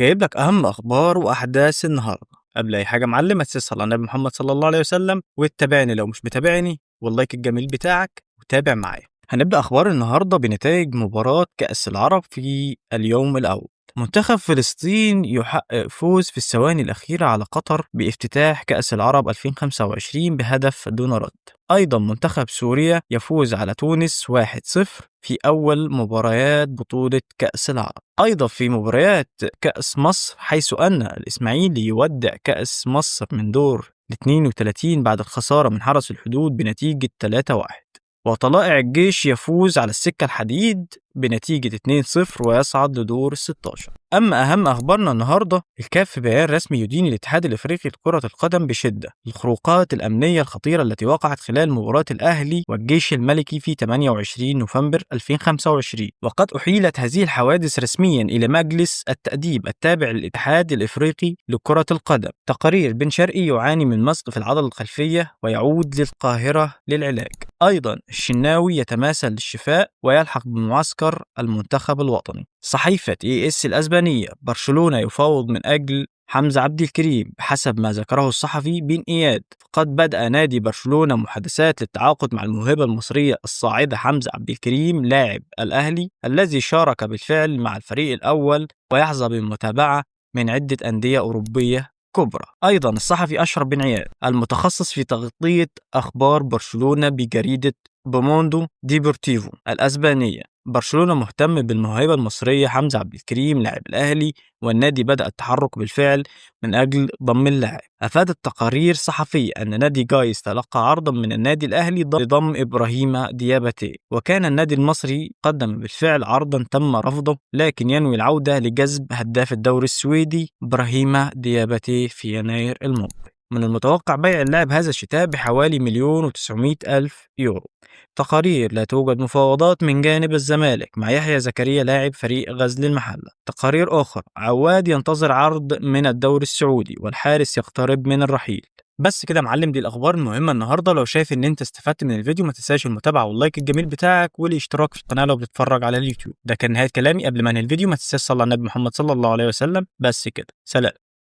جايب لك اهم اخبار واحداث النهارده. قبل اي حاجة معلم، ما تنساش على النبي محمد صلى الله عليه وسلم، وتتابعني لو مش متابعني، وال like الجميل بتاعك، وتابع معايا. هنبدا اخبار النهارده بنتائج مباراة كاس العرب في اليوم الاول. منتخب فلسطين يحقق فوز في الثواني الأخيرة على قطر بافتتاح كأس العرب 2025 بهدف دون رد. أيضا منتخب سوريا يفوز على تونس 1-0 في أول مباريات بطولة كأس العرب. أيضا في مباريات كأس مصر، حيث أن الإسماعيلي يودع كأس مصر من دور 32 بعد الخسارة من حرس الحدود بنتيجة 3-1. وطلائع الجيش يفوز على السكة الحديد بنتيجة 2-0 ويصعد لدور ال 16. أما أهم أخبارنا النهاردة، الكاف في بيان رسمي يدين الاتحاد الإفريقي لكرة القدم بشدة الخروقات الأمنية الخطيرة التي وقعت خلال مباراة الأهلي والجيش الملكي في 28 نوفمبر 2025. وقد أحيلت هذه الحوادث رسميا إلى مجلس التأديب التابع للاتحاد الإفريقي لكرة القدم. تقارير: بن شرقي يعاني من مزق في العضلة الخلفية ويعود للقاهرة للعلاج. أيضا الشناوي يتماثل للشفاء ويلحق بمعسكر المنتخب الوطني. صحيفة اي اس الأسبانية: برشلونة يفاوض من أجل حمزة عبد الكريم. بحسب ما ذكره الصحفي بن إياد، فقد بدأ نادي برشلونة محادثات للتعاقد مع الموهبة المصرية الصاعدة حمزة عبد الكريم لاعب الأهلي الذي شارك بالفعل مع الفريق الأول ويحظى بمتابعة من عدة أندية أوروبية كبرى. أيضا الصحفي أشرف بن عياد المتخصص في تغطية أخبار برشلونة بجريدة بوموندو ديبورتيفو الأسبانية: برشلونة مهتم بالموهبة المصرية حمزة عبد الكريم لاعب الأهلي، والنادي بدأ التحرك بالفعل من أجل ضم اللاعب. أفادت تقارير صحفية أن نادي جايس تلقى عرضا من النادي الأهلي لضم إبراهيم دياباتي، وكان النادي المصري قدم بالفعل عرضا تم رفضه، لكن ينوي العودة لجذب هداف الدوري السويدي إبراهيم دياباتي في يناير المقبل. من المتوقع بيع اللاعب هذا الشتاء بحوالي 1,900,000 يورو. تقارير: لا توجد مفاوضات من جانب الزمالك مع يحيى زكريا لاعب فريق غزل المحلة. تقارير أخرى: عواد ينتظر عرض من الدوري السعودي والحارس يقترب من الرحيل. بس كده يا معلم، دي الاخبار المهمة النهارده. لو شايف ان انت استفدت من الفيديو، ما تنساش المتابعة وال like الجميل بتاعك والاشتراك في القناة لو بتتفرج على اليوتيوب. ده كان نهاية كلامي. قبل ما انهي الفيديو، ما تنساش تصلي على النبي محمد صلى الله عليه وسلم. بس كده، سلام.